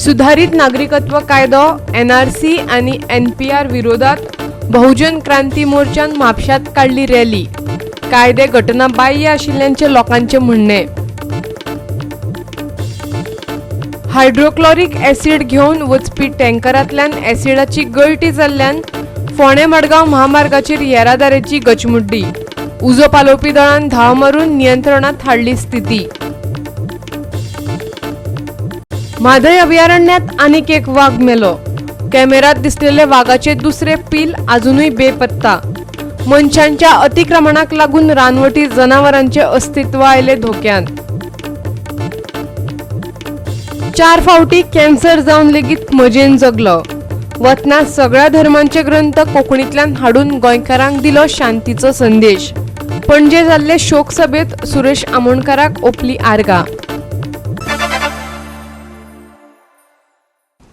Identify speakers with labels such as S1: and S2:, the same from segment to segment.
S1: सुधारित नागरिकत्व कायदो एनआरसी आनी एनपीआर विरोधात बहुजन क्रांती मोर्चान म्हापशांत काडली रॅली. कायदे घटनाबाह्य आशिल्ल्याचें लोकांचें म्हणणें. हायड्रोक्लोरिक ॲसिड घेवन वचपी टँकरांतल्यान ॲसिडाची गळटी जाल्ल्यान फोंडें मडगांव म्हामार्गाचेर येरादारीची गचमुड्डी. उजो पालोवपी दळान धांव मारून नियंत्रणांत हाडली स्थिती. म्हादय अभयारण्यात आनीक एक वाग मेलो. कॅमेऱ्यात दिसलेले वागाचे दुसरे पील अजुनूय बेपत्ता. मनशांच्या अतिक्रमणाक लागून रानवटी जनावरांचे अस्तित्व आयले धोक्यांत. 4 फावटी कॅन्सर जावन लेगीत मजेन जगलो. वतना सगळ्या धर्मांचे ग्रंथ कोंकणींतल्यान हाडून गोंयकारांक दिलो शांतीचो संदेश. पणजे जाल्ले शोकसभेत सुरेश आमोणकाराक ओपली आर्गां.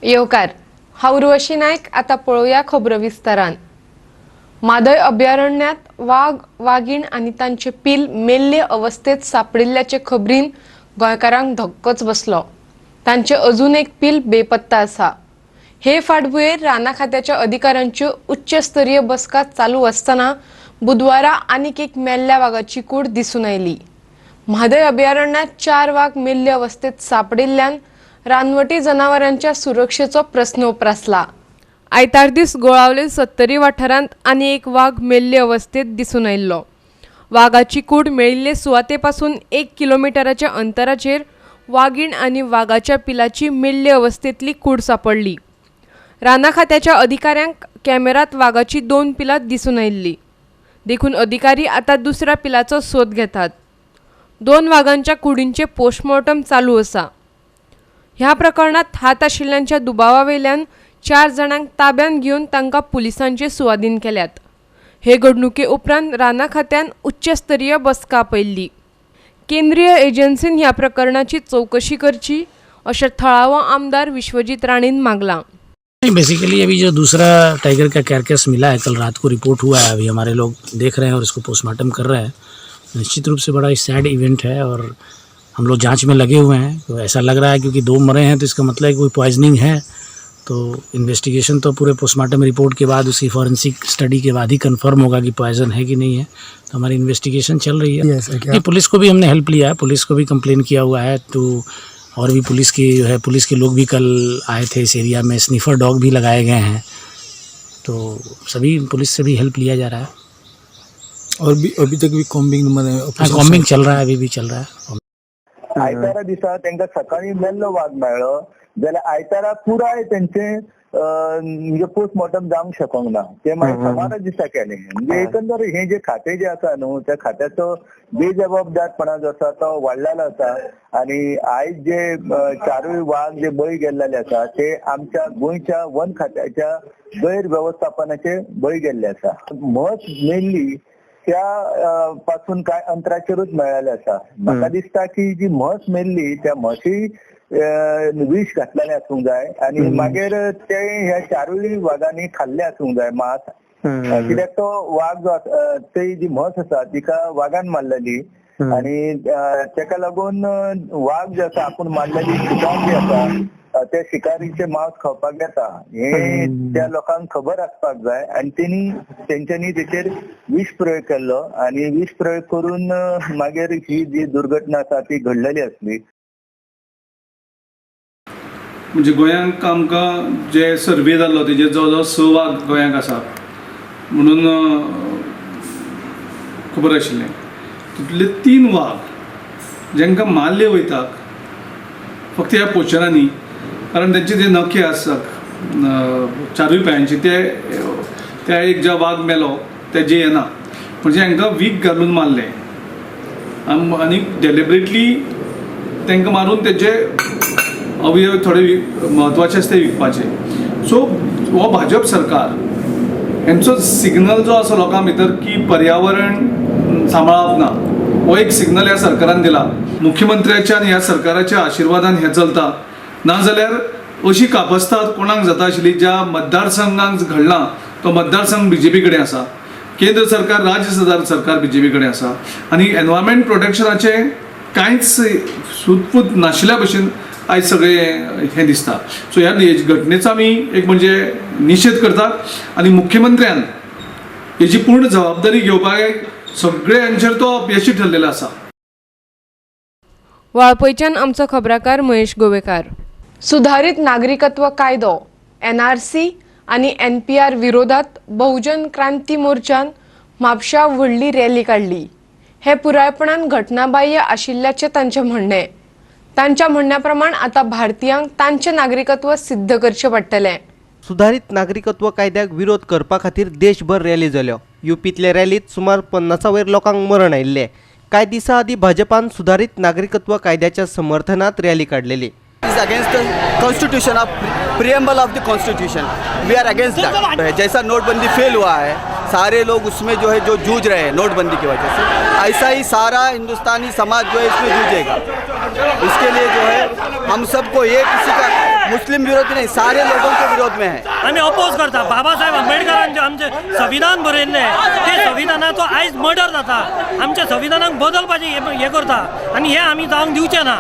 S1: येवकार, हांव उर्वशी नायक. आतां पळोवया खबरो विस्तारान. म्हादय अभयारण्यात वाग, वागीण आनी तांचे पील मेल्ले अवस्थेत सापडिल्ल्याचे खबरीन गोंयकारांक धक्कोच बसलो. तांचे अजून एक पील बेपत्ता आसा. हे फाटभुंयेर राना खात्याच्या अधिकाऱ्यांच्यो उच्चस्तरीय बसका चालू आसतना बुधवारा आनीक एक मेल्ल्या वागाची कूड दिसून आयली. म्हादय अभयारण्यात 4 वाग मेल्ले अवस्थेत सापडिल्ल्यान रानवटी जनावरांच्या सुरक्षेचो प्रस्न उप्रासला. आयतार दीस गोळावले सत्तरी वाठारांत आनी एक वाग मेल्ले अवस्थेत दिसून आयिल्लो. वागाची कूड मेळिल्ले सुवाते पासून 1 किलोमिटराच्या अंतराचेर वागीण आनी वागाच्या पिलाची मेल्ले अवस्थेंतली कूड सापडली. राना खात्याच्या अधिकाऱ्यांक कॅमेरात वागाची 2 पिलां दिसून आयिल्ली. देखून अधिकारी आतां दुसऱ्या पिलाचो सोद घेतात. 2 वागांच्या कुडींचे पोस्टमॉर्टम चालू आसा. ह्या प्रकरणात हात आशिल्ल्यांच्या दुबावावेल्यान 4 जाणांक ताब्यांत घेवन तांकां पुलिसांचे सुवादीन केल्यात. हे घडणुके उपरांत राना खात्यान उच्चस्तरीय बसका आपयल्ली. केंद्रीय एजन्सीन ह्या प्रकरणाची चवकशी करची अशें थळावो आमदार विश्वजीत राणेन मागलां.
S2: बेसिकली अभी जो दूसरा टाइगर का कैरकेस मिला है, कल रात को रिपोर्ट हुआ है, अभी हमारे लोग देख रहे हैं और इसको पोस्टमार्टम कर रहे हैं. निश्चित रूप से बड़ा सैड इवेंट है और हम लोग जांच में लगे हुए हैं. तो ऐसा लग रहा है क्योंकि 2 मरे हैं तो इसका मतलब है कोई पॉइजनिंग है. तो इन्वेस्टिगेशन तो पूरे पोस्टमार्टम रिपोर्ट के बाद, उसकी फॉरेंसिक स्टडी के बाद ही कंफर्म होगा कि पॉइजन है कि नहीं है. तो हमारी इन्वेस्टिगेशन चल रही है. नहीं, पुलिस को भी हमने हेल्प लिया है, पुलिस को भी कंप्लेन किया हुआ है. तो और भी पुलिस की जो है, पुलिस के लोग भी कल आए थे इस एरिया में, स्निफर डॉग भी लगाए गए हैं. तो सभी पुलिस से भी हेल्प लिया जा रहा है.
S3: और भी अभी तक भी कॉम्बिंग
S2: हाँ, कॉम्बिंग चल रहा है, अभी भी चल रहा है.
S4: आयतारा दिसा तांकां सकाळी मेल्लो वाग मेळ्ळो जाल्यार आयतारा पुराय तेंचे म्हणजे पोस्टमॉर्टम जावंक शकोंक ना, ते मागीर सोमारा दिसा केलें. म्हणजे एकंदर हे जे खातें जे आसा न्हू, त्या खात्याचो बेजबाबदारपणा जो आसा तो वाडलेलो आसा. आनी आयज जे 4 वाग जे बळी गेल्लेले आसा ते आमच्या गोंयच्या वन खात्याच्या गैरवेवस्थापनाचे बळी गेल्ले आसा. म्हस मेल्ली त्या पासून काय अंतराचेरूच मेळ्ळेले आसा. म्हाका दिसता की जी म्हस मेल्ली त्या म्हशी विष घातलेले आसूंक जाय आनी मागीर ते ह्या 4 वागांनी खाल्ले आसूंक जाय मांस. कित्याक तो वाग जो आसा, ती जी म्हस आसा तिका वागान मारलेली आनी तेका लागून वाग जे आसा आपूण मारलेली शिकार जी आसा त्या शिकारीचे मांस खावपाक येता हे त्या लोकांक खबर आसपाक जाय. आनी तेणी तेंच्यांनी तेचेर विष प्रयोग केल्लो आनी विष प्रयोग करून मागीर ही जी दुर्घटना आसा ती घडलेली आसली.
S5: म्हणजे गोंयांक आमकां जे सर्वे जाल्लो तेजेर जवळ जवळ 6 वाग गोंयांक आसा म्हणून खबर आशिल्लें. तितूंतले 3 वाग जेंकां मारले वयता फक्त ह्या पोचरांनी, कारण तेंचे जे नखे आसा 4 पांयांचे ते त्या एक ज्या वाग मेलो तेजे येना, म्हणजे हांकां वीख घालून मारले आनी डेलिबरेटली तांकां मारून तेजे अवयव थोडे म्हत्वाचे आसता ते विकपाचे. सो हो भाजप सरकार हेंचो सिग्नल जो आसा लोकां भितर की पर्यावरण सांबाळप ना, हो एक सिग्नल ह्या सरकारान दिला. मुख्यमंत्र्याच्या आनी ह्या सरकाराच्या आशिर्वादान हें चलता, नाजाल्यार अशी कापस्ताद कोणाक जाता आशिल्ली? ज्या मतदारसंघांक घडलां तो मतदारसंघ बीजेपी कडेन आसा, केंद्र सरकार राज्य सरकार बीजेपी कडेन आसा आनी एनवायरमेंट प्रोटेक्शनाचें कांयच सुतपूत नाशिल्ल्या भशेन आयज सगळें हें दिसता. सो ह्या घटनेचो आमी एक म्हणजे निशेध करतात आनी मुख्यमंत्र्यान हेजी पूर्ण जबाबदारी घेवपाक सगळ्यांचेर तो अपयशी ठरलेलो आसा.
S1: वाळपयच्यान आमचो खबराकार महेश गोवेकार. सुधारित नागरिकत्व कायदो एनआरसी आनी एनपीआर विरोधात बहुजन क्रांती मोर्चान म्हापशा व्हडली रॅली काडली. हे पुरायपणान घटनाबाह्य आशिल्ल्याचें तांचें म्हणणें. तांच्या म्हणण्या प्रमाण आतां भारतीयांक तांचें नागरिकत्व सिद्ध करचें पडटलें.
S6: सुधारित नागरिकत्व कायद्याक विरोध करपा खातीर देशभर रॅली जाल्यो. युपींतले रॅलीत सुमार 50 वयर लोकांक मरण आयिल्लें. कांय दिसां आदीं भाजपान सुधारित नागरिकत्व कायद्याच्या समर्थनात रॅली काडलेली.
S7: Is against the constitution of preamble of the constitution. We are against that. जैसा नोटबंदी फेल हुआ है, सारे लोग उसमें जो है जो जूझ रहे हैं नोटबंदी की वजह से, ऐसा ही सारा हिंदुस्तानी समाज जो है इसमें जूझेगा. इसके लिए जो है हम सबको ये किसी का मुस्लिम विरोध नहीं, सारे लोगों के विरोध में है.
S8: आमी अपोज करता. बाबासाहेब आंबेडकरान जे आमचें संविधान बरयल्लें तें संविधानाचो आयज मर्डर जाता. आमच्या संविधानाक बदलपाचें हें करता आनी हें आमी जावंक दिवचें ना.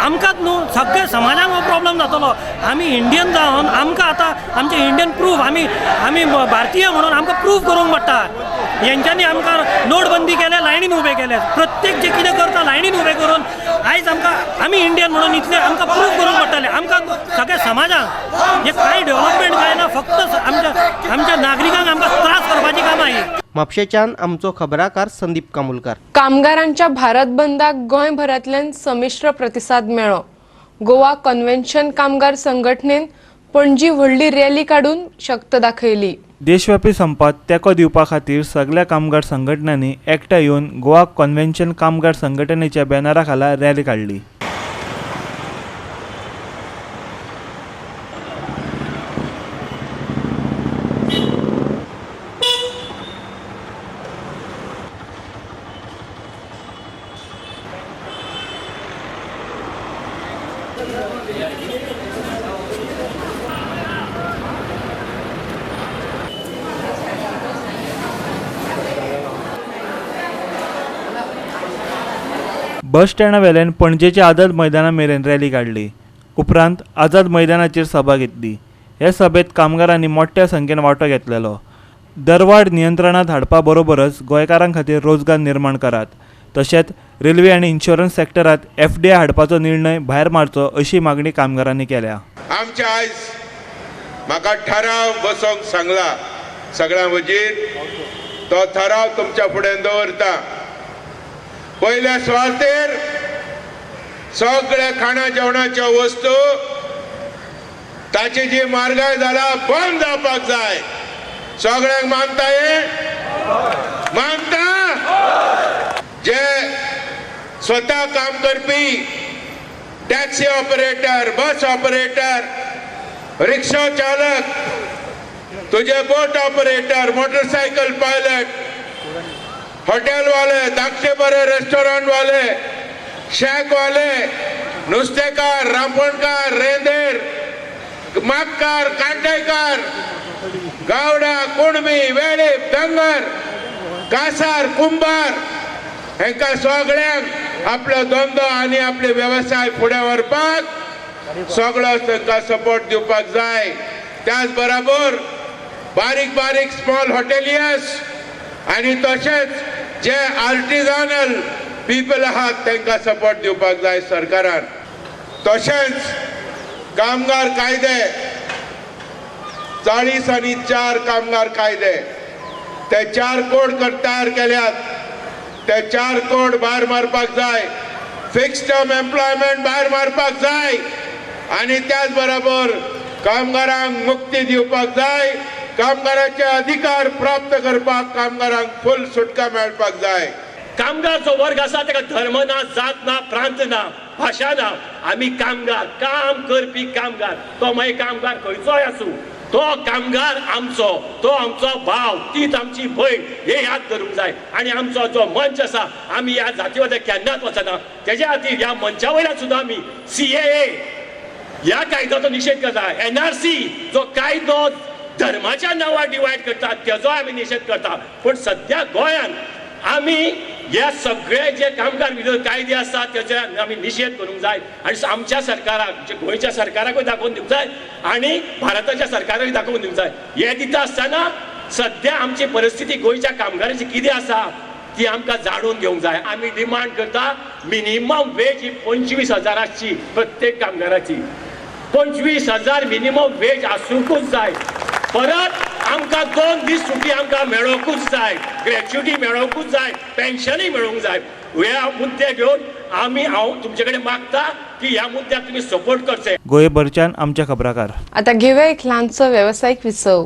S8: आमकांच न्हू सगळे समाजाक हो प्रॉब्लम जातलो. आमी इंडियन जावन आमकां आतां आमचें इंडियन प्रूफ आमी आमी भारतीय म्हणून आमकां प्रूफ करूंक पडटा. हेंच्यांनी आमकां नोटबंदी केल्या, लायनीन उबे केले, प्रत्येक जे कितें करता लायनीन उबे करून आयज आमकां आमी इंडियन म्हणून इतलें आमकां प्रूफ करूंक पडटलें. आमकां सगळ्या समाजाक हे कांय डेव्हलपमेंट जायना, फक्त आमच्या आमच्या नागरिकांक आमकां त्रास करपाची कामां ही.
S6: म्हापशेच्यान आमचो खबराकार संदीप कामुलकार.
S1: कामगारांच्या भारत बंदाक गोंयभरांतल्यान संमिश्र प्रतिसाद मेळ्ळो. गोवा कन्व्हेन्शन कामगार संघटनेन पणजी व्हडली रॅली काडून शक्त दाखयली.
S9: देशव्यापी संपात तेंको दिवपा खातीर सगल्या कामगार संघटनांनी एकठांय येवन गोवा कॉन्व्हेन्शन कामगार संघटनेच्या बॅनरा खाला रॅली काडली. बस स्टँडा वेल्यान पणजेच्या आझाद मैदाना मेरेन रॅली काडली. उपरांत आझाद मैदानाचेर सभा घेतली. हे सभेत कामगारांनी मोठ्या संख्येन वांटो घेतलेलो. दरवाड नियंत्रणांत हाडपा बरोबरच गोंयकारां खातीर रोजगार निर्माण करात, तशेंच रेल्वे आनी इन्शुरन्स सेक्टरांत एफडीआय हाडपाचो निर्णय भायर मारचो अशी मागणी कामगारांनी केल्या.
S10: आमच्या आयज म्हाका ठराव बसोवंक सांगला सगळ्यां वजीर, तो ठराव तुमच्या फुड्यान दवरता. पयल्या सुवातेर सगळ्या खाणा जेवणाच्यो वस्तू ताची जी म्हारगाय जाला बंद जावपाक जाय. सगळ्यांक मानता हे मानता? जे स्वता काम करपी टॅक्सी ऑपरेटर, बस ऑपरेटर, रिक्षा चालक, तुझे बोट ऑपरेटर, मोटरसायकल पायलट, हॉटेलवाले, धाकटे बरे रेस्टॉरंटवाले, शॅकवाले, नुस्तेकार, रांपणकार, रेंदेर, मागकार, कांटेकार, गावडा, कुणबी, वेळीप, धनगर, कासार, कुंभार हेंकां सगळ्यांक आपलो धंदो आनी आपले वेवसाय फुडें व्हरपाक सगळो तांकां सपोर्ट दिवपाक जाय. त्याच बरोबर बारीक बारीक स्मॉल हॉटेलियर्स आनी तशेंच जे आर्टिजनल पीपल आहात तांकां सपोर्ट दिवपाक जाय सरकारान. तशेंच कामगार कायदे 40 आनी 4 कामगार कायदे ते 4 कोड तयार केल्यात, ते 4 कोड भायर मारपाक जाय. फिक्स टर्म एम्प्लॉयमेंट भायर मारपाक जाय आनी त्याच बरोबर कामगारांक मुक्ती दिवपाक जाय. कामगारांचे अधिकार प्राप्त करपाक कामगारांक फुल सुटका मेळपाक जाय.
S11: कामगार जो वर्ग आसा ताका धर्म ना, जात ना, प्रांत ना, भाशा ना. आमी कामगार, काम करपी कामगार, तो मागीर कामगार खंयचोय आसूं, तो कामगार आमचो, तो आमचो भाव, तीच आमची भयण, हे याद करूंक जाय. आनी आमचो जो मंच आसा, आमी ह्या जातीवादाक केन्नाच वचना. तेज्या खातीर ह्या मंचा वयल्यान सुद्दां आमी CAA ह्या कायद्याचो निशेध करता. NRC जो कायदो धर्माच्या नांवार डिवायड करता तेजो आमी निशेध करता. पूण सद्या गोंयांत आमी हे सगळे जे कामगार विरोध कायदे आसात त्याचे आमी निशेध करूंक जाय आनी आमच्या सरकाराक, गोंयच्या सरकाराकूय दाखोवन दिवंक जाय आनी भारताच्या सरकाराकूय दाखोवन दिवंक जाय. हे दिता आसतना सद्या आमची परिस्थिती गोंयच्या कामगारांची कितें आसा ती आमकां जाणून घेवंक जाय. आमी डिमांड करता मिनिमम वेज ही 25,000 आसची प्रत्येक कामगाराची, 25,000 मिनिमम वेज आसूंकूच जाय. परत आमकां 2 दीस सुटी आमकां मेळोवंकूच जाय, ग्रॅच्युटी मेळोवंकूच जाय, पेन्शनूय मेळोवंक जाय. ह्या मुद्दे घेवन आमी हांव तुमचे कडेन मागता की ह्या मुद्द्याक तुमी सपोर्ट करचे.
S9: गोंयभरच्यान आमच्या खबराकार.
S1: आतां घेवया एक ल्हानसो वेवसायीक विसव.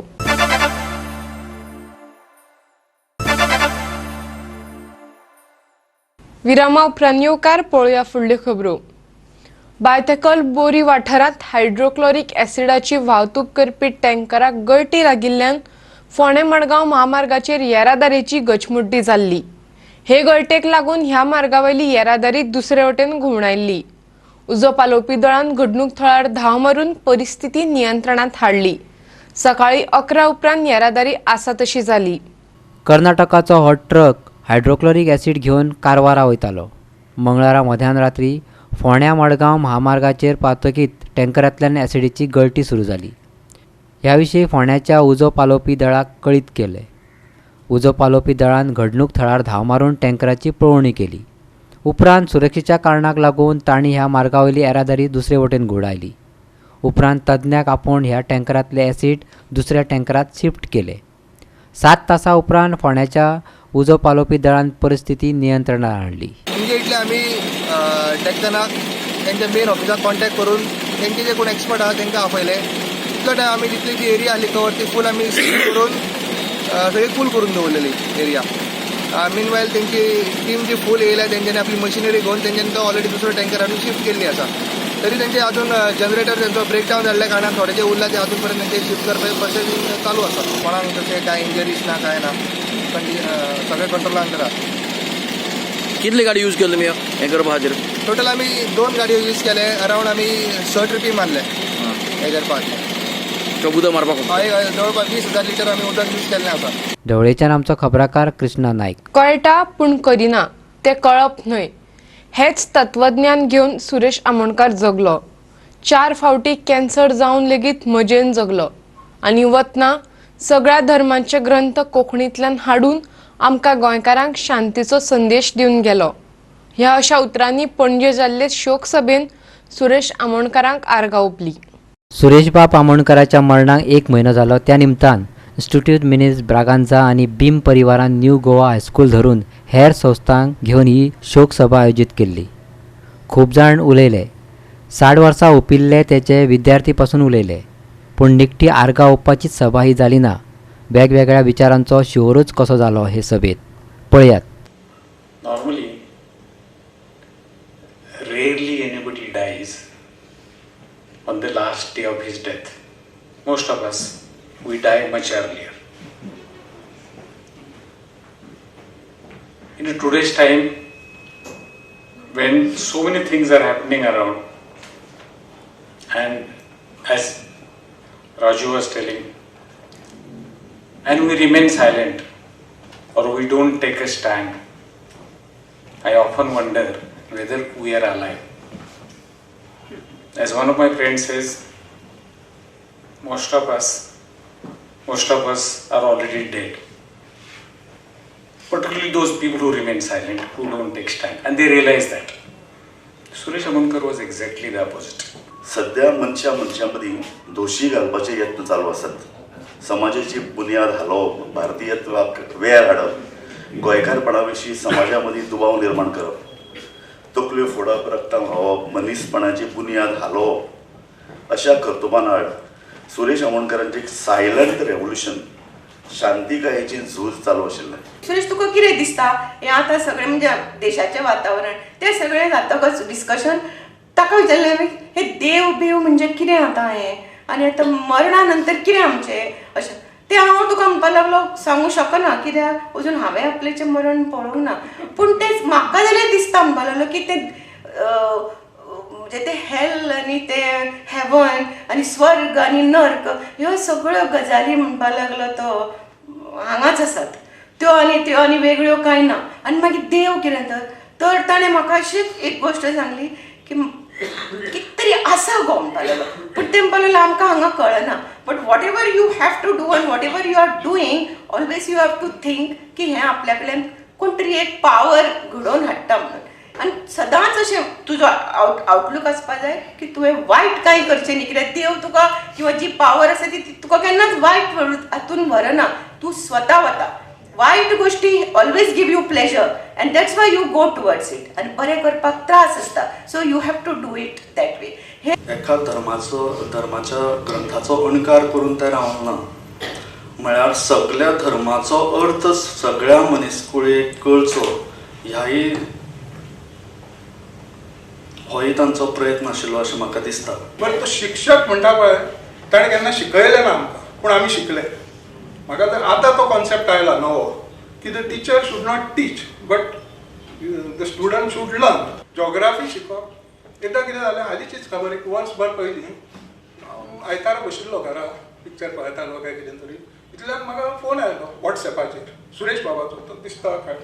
S1: विरामा उपरांत येवकार पळोवया फुडल्यो खबरो. बायथेकल बोरी वाठारांत हायड्रोक्लोरीक ॲसिडाची वाहतूक करपी टँकराक गळटी लागिल्ल्यान फोंडें मडगांव महामार्गाचेर येरादारीची गचमुड्डी जाल्ली. हे गळटेक लागून ह्या मार्गावयली येरादारी दुसरे वटेन घुंवडायल्ली. उजो पालोवपी दळान घडणूक थळार धांव मारून परिस्थिती नियंत्रणांत हाडली. सकाळी 11 उपरांत येरादारी आसा तशी जाली.
S12: कर्नाटकाचो हो ट्रक हायड्रोक्लोरीक ॲसिड घेवन कारवारा वयतालो. मंगळारा मध्यान रात्री फोंड्या मडगांव महामार्गाचेर पावतकीत टँकरांतल्यान ॲसिडीची गळटी सुरू जाली. ह्या विशीं फोंड्याच्या उजो पालोवपी दळाक कळीत केलें. उजो पालोवपी दळान घडणूक थळार धांव मारून टँकराची पळोवणी केली. उपरांत सुरक्षेच्या कारणाक लागून तांणी ह्या मार्गावयली येरादारी दुसरे वटेन घुंवडायली. उपरांत तज्ञाक आपोवन ह्या टँकरांतले ॲसिड दुसऱ्या टँकरांत शिफ्ट केले. 7 तासां उपरांत फोंड्याच्या उजो पालोवपी दळान परिस्थिती नियंत्रणात हाडली.
S13: इमिजिएटली आमी डेक्कनाक तेंच्या मेन ऑफिसाक कॉन्टॅक्ट करून तेंचे जे कोण एक्सपर्ट आहा तेंकां आपयले. तितलो टायम आमी जितली जी एरिया आसली कवर ती फूल आमी सील करून सगळी कूल करून दवरलेली एरिया. मिनवायल तेंची टीम जी फूल येयल्या तेंच्यांनी आपली मशिनरी घेवन तेंच्यांनी तो ऑलरेडी दुसरो टँकर हाडून शिफ्ट केल्ली आसा. तरी तेंचे अजून जनरेटर तेंचो ब्रेकडावन जाल्ल्या कारणान थोडे जे उरला ते अजून पर्यंत तेंचे शिफ्ट करपाचे प्रोसेस चालू आसा. कोणाक तशें कांय इंजरीज ना कांय ना, सगळें कंट्रोलान आसा.
S14: कितली गाडी यूज केली तुमी हें करपा खातीर?
S13: टोटल आमी 2 गाडयो यूज केले. अरावंड आमी 6 ट्रिपी मारले हे करपा खातीर.
S14: उदक मारपाक
S13: हय, जवळपास 20,000 लिटर आमी उदक यूज केल्लें आसा.
S12: ढवळेच्यान आमचो खबराकार कृष्णा नायक.
S1: कळटा पूण करिना तें कळप न्हय हेच तत्वज्ञान घेवन सुरेश आमोणकार जगलो. 4 फावटी कॅन्सर जावन लेगीत मजेन जगलो आनी वतना सगळ्या धर्मांचे ग्रंथ कोंकणींतल्यान हाडून आमकां गोंयकारांक शांतीचो संदेश दिवन गेलो. ह्या अशा उतरांनी पणजे जाल्ले शोकसभेन सुरेश आमोणकारांक आर्गां ओंपली.
S12: सुरेशबाब आमोणकाराच्या मरणाक 1 म्हयनो जालो. त्या निमतान इन्स्टिट्यूट मिनेज ब्रागांझा आनी बीम परिवारान न्यू गोवा हायस्कूल धरून हेर संस्थांक घेवन ही शोकसभा आयोजीत केल्ली. खूब जाण उलयले. 60 वर्सां ओंपिल्ले तेचे विद्यार्थी पासून उलयले, पूण निखटी आर्गां ओंपपाचीच सभा ही जाली ना. वेगवेगळ्या विचारांचो शिंवरूच कसो जालो हे सभेत पळयात.
S15: Normally rarely anybody dies on the last day of his death. Most of us, we die much earlier. In today's time, when so many things are happening around, and as Raju was telling, and we remain silent or we don't take a stand, I often wonder whether we are alive. As one of my friends says, most of us are already dead. Particularly those people who remain silent, who don't take stand, and they realize that. Suresh Amonkar was exactly the opposite.
S16: सध्या मनशा मनशां मदीं दोशी घालपाचे यत्न चालू आसात. समाजाची बुन्याद हालोवप, भारतीयत्वाक वेर हाडप, गोंयकारपणा विशीं समाजा मदीं दुबाव निर्माण करप, तकल्यो फोडप, रक्तां व्हांवप, मनीसपणाची बुन्याद हालोवप अशा कर्तुबां आड सुरेश आमोणकरांचें एक सायलंट रेवोल्युशन, शांतिकायेचें झूज चालू आशिल्लें.
S17: सुरेश, तुका कितें दिसता हें आतां सगळें म्हणजे देशाचें वातावरण तें सगळें जातकच डिस्कशन ताका विचारलें आमी, हे देव बिव म्हणजे कितें आतां हें आनी आतां मरणा नंतर कितें आमचें अशें तें हांव तुका म्हणपाक लागलो सांगूंक शकना कित्याक अजून हांवें आपल्याचें मरण पळोवंक ना. पूण तें म्हाका जाल्यार दिसता म्हणपाक लागलो की तें म्हणजे तें हेल आनी तें हेवन आनी स्वर्ग आनी नर्क ह्यो सगळ्यो गजाली म्हणपाक लागलो तो हांगाच आसात. त्यो आनी त्यो आनी वेगळ्यो कांय ना. आनी मागीर देव कितें तर तर ताणें म्हाका अशीच एक गोश्ट सांगली की कितें तरी आसा गो म्हणपा लागलो, पूण तें म्हणपा लागलो आमकां हांगा कळना, but whatever you have to do and whatever you are doing always you have to think की हें आपल्या कडल्यान कोण तरी एक पावर घडोवन हाडटा म्हणून. आनी सदांच अशें तुजो आवटलूक आसपा जाय की तुवें वायट कांय करचें न्ही, कित्याक देव तुका किंवा जी पावर आसा ती तुका केन्नाच वायट हातून व्हरना, तूं स्वता वता. वायट गोश्टी always give you pleasure and that's why you go towards it, आनी बरें करपाक त्रास आसता, so you have to do it that way. हे
S18: एका धर्माच्या ग्रंथाचो अणकार करून ते रावंक ना, म्हळ्यार सगळ्या धर्माचो अर्थ सगळ्या मनीसकुळयेक कळचो ह्याही होय तांचो प्रयत्न आशिल्लो अशें म्हाका दिसता.
S10: बरें, तो शिक्षक म्हणटा पळय ताणें केन्ना शिकयलें ना आमकां, पूण आमी शिकले. म्हाका तर आतां तो कॉन्सेप्ट आयला नवो की the teacher should not teach but the student should learn. Geography शिकप एकदां कितें जालें, हालींचीच खबर, एक वर्सभर पयलीं हांव आयतारा बशिल्लो घरा पिक्चर पळयतालो काय कितें तरी, इतल्यान म्हाका फोन आयलो वॉट्सएपाचेर सुरेश बाबाचो, तो दिसता काय,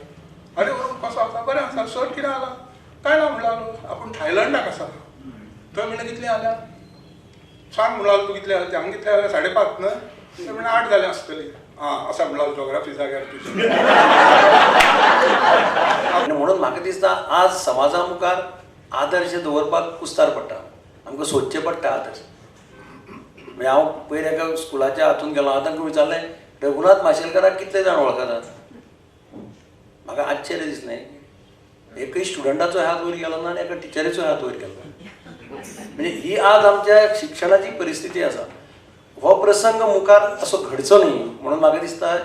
S10: अरे कसो आसा, बरें आसा सर, कितें आला काय ना म्हणलो, आपूण थायलंडाक आसा. थंय म्हणलें कितली आल्या सांग म्हणलो, तूं कितले आल्या, हांगा कितले आल्या, 5:30 न्हय, ते म्हणलें 8 जाल्या आसतली, आं आसा म्हणलो जोग्राफी जाग्यार तुजी.
S19: आनी म्हणून म्हाका दिसता आज समाजा मुखार आदर्श दवरपाक कुस्तार पडटा, आमकां सोदचें पडटा आदर्श. म्हणजे हांव पयर एका स्कुलाच्या हातून गेलो, हांव तांकां विचारलें रघुनाथ माशेलकाराक कितले जाण वळखतात, म्हाका आश्चर्य दिसलें एकय स्टुडंटाचो हात वयर गेलो ना आनी एका टिचरीचो हात वयर गेलो. म्हणजे ही आज आमच्या शिक्षणाची परिस्थिती आसा. हो प्रसंग मुखार असो घडचो न्ही म्हणून म्हाका दिसता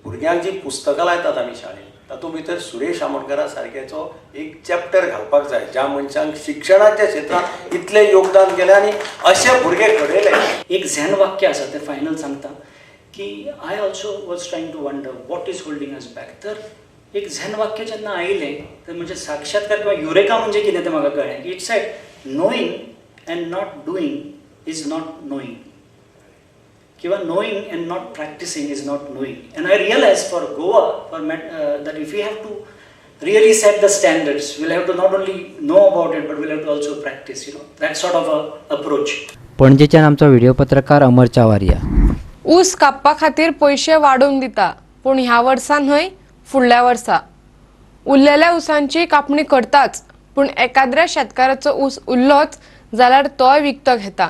S19: भुरग्यांक जी पुस्तकां लायतात आमी शाळेंत तातूंत भितर सुरेश आमोणकरा सारक्याचो एक चॅप्टर घालपाक जाय, ज्या मनशांक शिक्षणाच्या क्षेत्रांत इतलें योगदान केलें आनी अशे भुरगे घडयले.
S20: एक झॅन वाक्य आसा तें फायनल सांगता की I also was trying to wonder what is holding us back. तर एक झॅन वाक्य जेन्ना आयलें तर म्हणजे साक्षात्कार किंवा युरेका म्हणजे कितें तें म्हाका कळ्ळें. It's at knowing and not doing is not knowing, किंवा knowing and not practicing is not knowing. And I realize for Goa for that if you have to really set the standards, we'll have to not only know about it but we'll have to also practice, you know, that sort of a approach.
S12: पणजेच्यान आमचो video पत्रकार अमर चावारिया.
S1: ऊस कापपा खातीर पयशे वाडोवन दिता, पूण ह्या वर्सा न्हय फुडल्या वर्सा. उरलेल्या ऊसांची कापणी करताच, पूण एकाद्र्या शेतकाराचो ऊस उरलोच जाल्यार तोय विकतो घेता.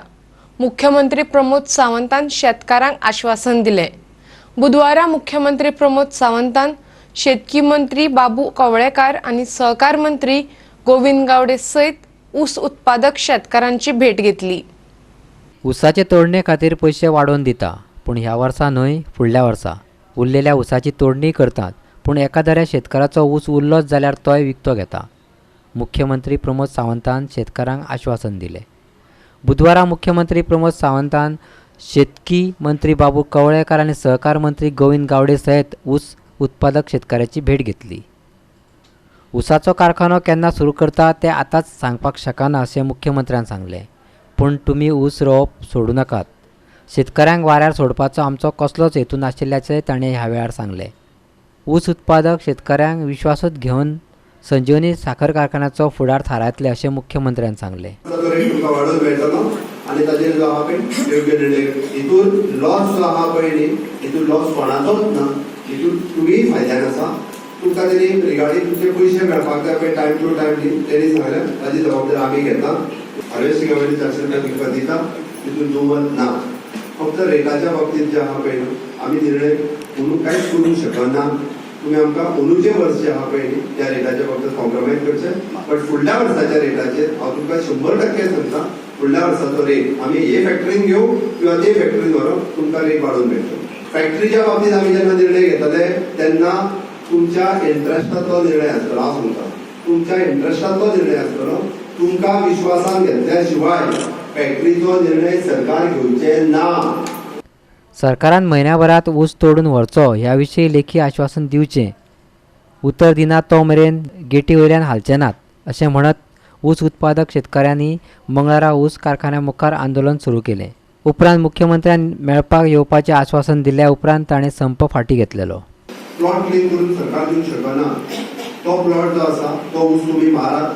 S1: मुख्यमंत्री प्रमोद सावंतान शेतकारांक आश्वासन दिलें. बुधवारा मुख्यमंत्री प्रमोद सावंतान शेतकी मंत्री बाबू कवळेकार आनी सहकार मंत्री गोविंद गावडे सयत ऊस उत्पादक शेतकारांची भेट घेतली.
S12: ऊसाचे तोडणे खातीर पयशे वाडोवन दिता, पूण ह्या वर्सा न्हय फुडल्या वर्सा. उरलेल्या ऊसाची तोडणी करतात, पूण एकादऱ्या शेतकाराचो ऊस उरलोच जाल्यार तोय विकतो घेता. मुख्यमंत्री प्रमोद सावंतान शेतकारांक आश्वासन दिलें. बुधवारा मुख्यमंत्री प्रमोद सावंतान शेतकी मंत्री बाबू कवळेकार आनी सहकार मंत्री गोविंद गावडे सयत ऊस उत्पादक शेतकाराची भेट घेतली. ऊसाचो कारखानो केन्ना सुरू करता तें आतांच सांगपाक शकना अशें मुख्यमंत्र्यान सांगलें, पूण तुमी ऊस रोवप सोडूं नाकात. शेतकऱ्यांक वाऱ्यार सोडपाचो आमचो कसलोच हेतू नाशिल्ल्याचें ताणें ह्या वेळार सांगलें. ऊस उत्पादक शेतकऱ्यांक विश्वासांत घेवन संजीवनी साखर कारखान्याचो फुडार थारायतले अशें मुख्यमंत्र्यान सांगलें.
S21: वाडोवन मेळटलो आनी ताचेर जो आहा पळय योग्य निर्णय, हितून लॉस जो आहा पळय न्ही, हितून लॉस कोणाचोच ना, हितून तुमीय फायद्यान आसा. तुमकां तेणी रिगार्डींग तुमचे पयशे मेळपाक जाय पळय टायम टू टायम न्ही, तेणी सांगलें ताजी जबाबदारी आमी घेता. हार्वेस्टिंगा वयली 400 रुपया तुमकां दिता, तितून दुमत ना. फक्त रेटाच्या बाबतींत जे आहा पळय न्हू आमी निर्णय म्हणून कांयच करूंक शकना. तुमी आमकां अंदूचें वर्स जें आहा पळय न्ही त्या रेटाच्या बाबतींत कॉम्प्रोमायज करचें, बट फुडल्या वर्साच्या रेटाचेर हांव तुमकां 100% सांगता, फुडल्या वर्साचो रेट आमी हे फॅक्टरीन घेवं किंवा ते फॅक्टरीन व्हरों, तुमकां रेट वाडोवन मेळटलो. फॅक्टरीच्या बाबतींत आमी जेन्ना निर्णय घेतले तेन्ना तुमच्या इंट्रस्टांतलो निर्णय आसतलो. हांव सांगता तुमच्या इंट्रस्टांतलो निर्णय आसतलो. तुमकां विश्वासान घेतल्या शिवाय फॅक्टरीचो निर्णय सरकार घेवचें ना.
S12: सरकारान म्हयन्याभरात ऊस तोडून व्हरचो ह्या विशीं लेखी आश्वासन दिवचें, उतर दिना तो मेरेन गेटी वयल्यान हालचे नात अशें म्हणत ऊस उत्पादक शेतकऱ्यांनी मंगळारा ऊस कारखान्या मुखार आंदोलन सुरू केलें. उपरांत मुख्यमंत्र्यान मेळपाक येवपाचें आश्वासन दिल्या उपरांत ताणें संप फाटीं घेतलेलो.
S21: प्लॉट क्लीन करून सरकार दिवंक शकना तो प्लॉट जो आसा तो ऊस तुमी मारात,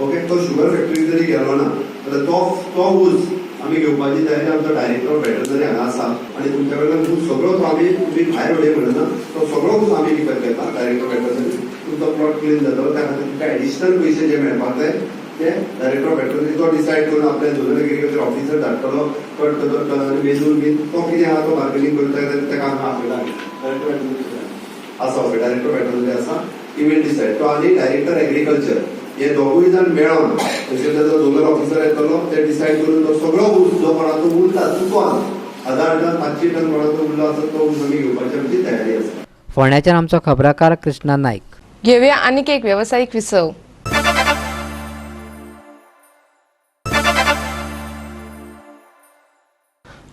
S21: ओके. तो शुगर फॅक्टरी जरी गेलो ना जाल्यार तो तो ऊस आमी घेवपाची तयारी आमचो डायरेक्टर ऑफ वेटरनरी हांगा आसा आनी तुमच्या कडल्यान ऊस सगळो तो आमी, तुमी भायर उडय म्हणना, तो सगळो ऊस आमी विकत घेता. डायरेक्टर ऑफ वेटरनरी तुमचो प्लॉट क्लीन जातलो, त्या खातीर तुमकां एडिशनल पयशे जे मेळपाक जाय ते डायरेक्टर ऑफ वेटरनरी तो डिसायड करून आपल्या झोनल एग्रीकल्चर ऑफिसर धाडटलो, कट करतलो आनी मेजून बीन तो कितें आहा तो बार्गेनींग करून ताका आमी आपयला. डायरेक्टर वेटरनरी आसा, डायरेक्टर वेटरनरी आसा, he will decide. तो आनी डायरेक्टर एग्रीकल्चर हे दोगूय जाण मेळोन तशें ताजो झोनल ऑफिसर येतलो, ते डिसायड करून तो सगळो ऊस जो कोणाचो उरता चुकोन 1000 टन 500 टन कोणाचो उरलो आसा तो ऊस आमी घेवपाची आमची तयारी आसा.
S12: फोंड्याच्यान आमचो खबराकार कृष्णा नायक.
S1: घेवया आनीक एक वेवसायीक विसव.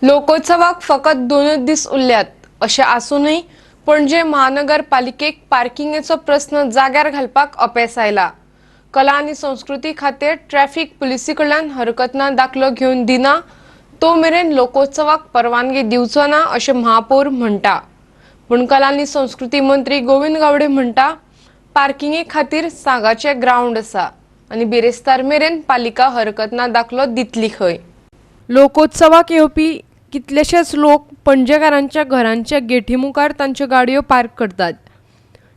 S1: लोकोत्सवाक फकत 2 दीस उरल्यात अशें आसूनय पणजे महानगरपालिकेक पार्किंगेचो प्रस्न जाग्यार घालपाक अपेस आयला. कला आनी संस्कृती खातें ट्रॅफिक पुलिसी कडल्यान हरकत ना दाखलो घेवन दिना तो मेरेन लोकोत्सवाक परवानगी दिवचो ना अशें महापौर म्हणटा. पूण कला आनी संस्कृती मंत्री गोविंद गावडे म्हणटा पार्किंगे खातीर सागाचें ग्रावंड आसा आनी बिरेस्तार मेरेन पालिका हरकत ना दाखलो दितली खंय. लोकोत्सवाक येवपी कितलेशेच लोक पणजेकारांच्या घरांच्या गेटी मुखार तांच्यो गाडयो पार्क करतात.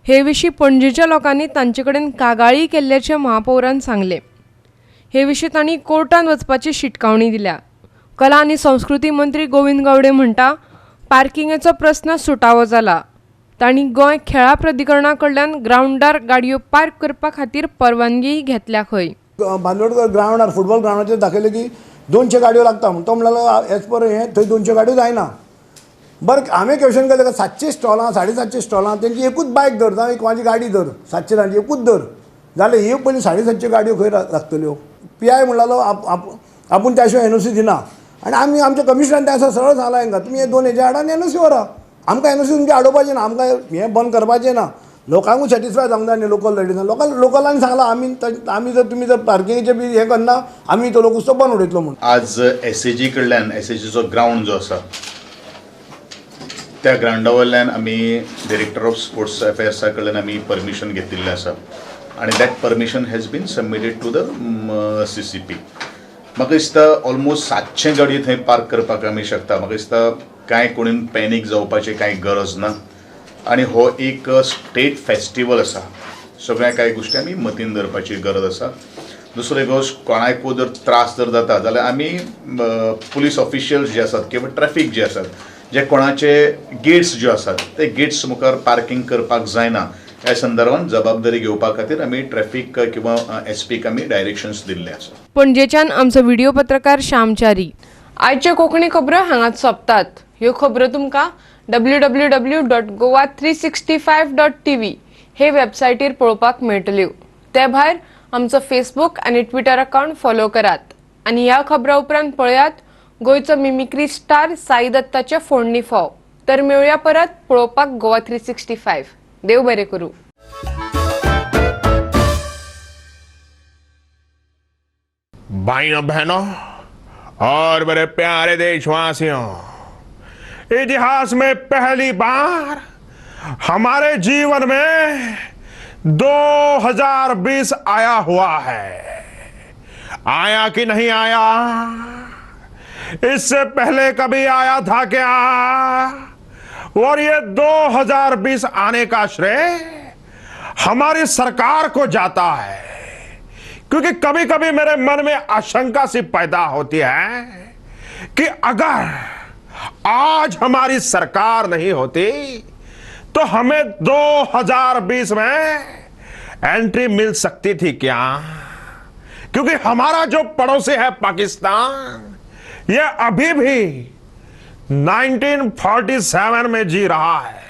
S1: हे विशीं पणजेच्या लोकांनी तांचे कडेन कागाळी केल्ल्याचें महापौरान सांगलें. हे विशीं तांणी कोर्टांत वचपाची शिटकावणी दिल्या. कला आनी संस्कृती मंत्री गोविंद गावडे म्हणटा पार्किंगेचो प्रस्न सुटावो जाला. तांणी गोंय खेळां प्राधिकरणा कडल्यान ग्रावंडार गाडयो पार्क करपा खातीर परवानगी घेतल्या खंय.
S3: बांदोडकर ग्रावंडार फुटबॉल ग्रावंडाचेर दाखयलें की 200 गाडयो लागता म्हूण तो म्हणलो एज पर हें थंय 200 गाडयो जायना. बरें हांवें क्वेशन केलें 700 स्टॉलां 750 स्टॉलां तेंची एकूच बायक धर जावं एक कोणाची गाडी धर 700 जाणांची एकूच धर जाल्यार ह्यो पयलीं 750 गाडयो खंय लागतल्यो. पी I म्हणलो आपूण त्या शिवाय एनओसी दिना आनी आमी आमच्या कमिशनरान तें सरळ सांगलां हांकां तुमी हे 2 हेजे हाडा आनी एनओसी व्हरा. आमकां एनओसी तुमची हाडोवपाचें ना, आमकां हें बंद करपाचें ना. लोकांकूय सॅटिस्फाय जावंक जाय न्ही लोकल लेडीजान. लोकलांनी सांगलां आमी आमी जर तुमी जर पार्किंगेचें बी हें करना आमी तो लोकोत्सव बंद उडयतलो म्हूण.
S22: आज एसएजी कडल्यान एसएजीचो ग्रावंड जो आसा त्या ग्रावंडा वयल्यान आमी डायरेक्टर ऑफ स्पोर्ट्स अफेर्सा कडल्यान आमी परमिशन घेतिल्लें आसा आनी that permission has been submitted to the CCP. म्हाका दिसता ऑलमोस्ट 700 गाडयो थंय पार्क करपाक आमी शकता. म्हाका दिसता कांय कोणीन पॅनीक जावपाची कांय गरज ना आनी हो एक स्टेट फेस्टिवल आसा. सगळ्या कांय गोश्टी आमी मतीन धरपाची गरज आसा. दुसरी गोश्ट कोणाकूय जर त्रास जर जाता जाल्यार आमी पुलीस ऑफिशियल्स जे आसात किंवा ट्रॅफीक जे आसात जे कोणाचे गेट्स ज्यो आसात ते गेट्स मुखार पार्किंग करपाक जायना ह्या संदर्भात जबाबदारी घेवपा खातीर आमी ट्रॅफीक किंवा एस पीक आमी डायरेक्शन्स दिल्ले आसा.
S1: पणजेच्यान आमचो व्हिडिओ पत्रकार श्यामचारी. आयच्यो कोंकणी खबरो हांगाच सोंपतात. ह्यो खबरो तुमकां www.goa365.tv हे वेबसायटीर पळोवपाक मेळटल्यो. ते भायर आमचो फेसबूक आनी ट्विटर अकावंट फॉलो करात आनी ह्या खबरां उपरांत पळयात गोंयचो मिमिक्री स्टार साई दत्ताचे फोडणी फोव. तर मेळुया परत पळोवपाक गोवा 365. देव बरें करूं.
S10: भाइयों बहनों और मेरे प्यारे देशवासियों, इतिहास में पहली बार हमारे जीवन में 2020 आया हुआ है। आया कि नहीं आया? इससे पहले कभी आया था क्या? और ये 2020 आने का श्रेय हमारी सरकार को जाता है, क्योंकि कभी कभी मेरे मन में आशंका सी पैदा होती है कि अगर आज हमारी सरकार नहीं होती तो हमें 2020 में एंट्री मिल सकती थी क्या? क्योंकि हमारा जो पड़ोसी है पाकिस्तान, यह अभी भी 1947 में जी रहा है।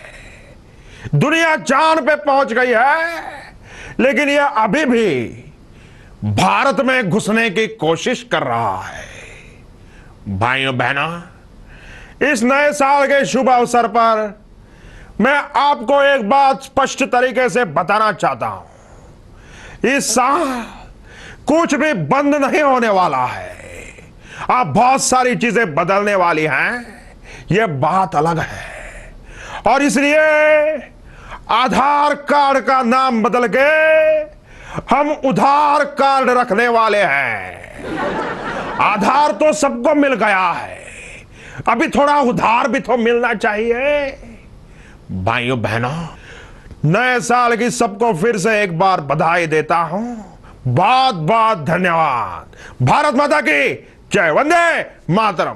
S10: दुनिया चांद पे पहुंच गई है, लेकिन यह अभी भी भारत में घुसने की कोशिश कर रहा है। भाइयों बहनों, इस नए साल के शुभ अवसर पर मैं आपको एक बात स्पष्ट तरीके से बताना चाहता हूं, इस साल कुछ भी बंद नहीं होने वाला है। आप बहुत सारी चीजें बदलने वाली हैं, यह बात अलग है। और इसलिए
S2: आधार कार्ड का नाम बदल के हम उधार कार्ड रखने वाले हैं। आधार तो सबको मिल गया है, अभी थोड़ा उधार भी तो मिलना चाहिए। भाइयों बहनों, नए साल की सबको फिर से एक बार बधाई देता हूं। बहुत बहुत धन्यवाद। भारत माता की जय। वंदे मातरम।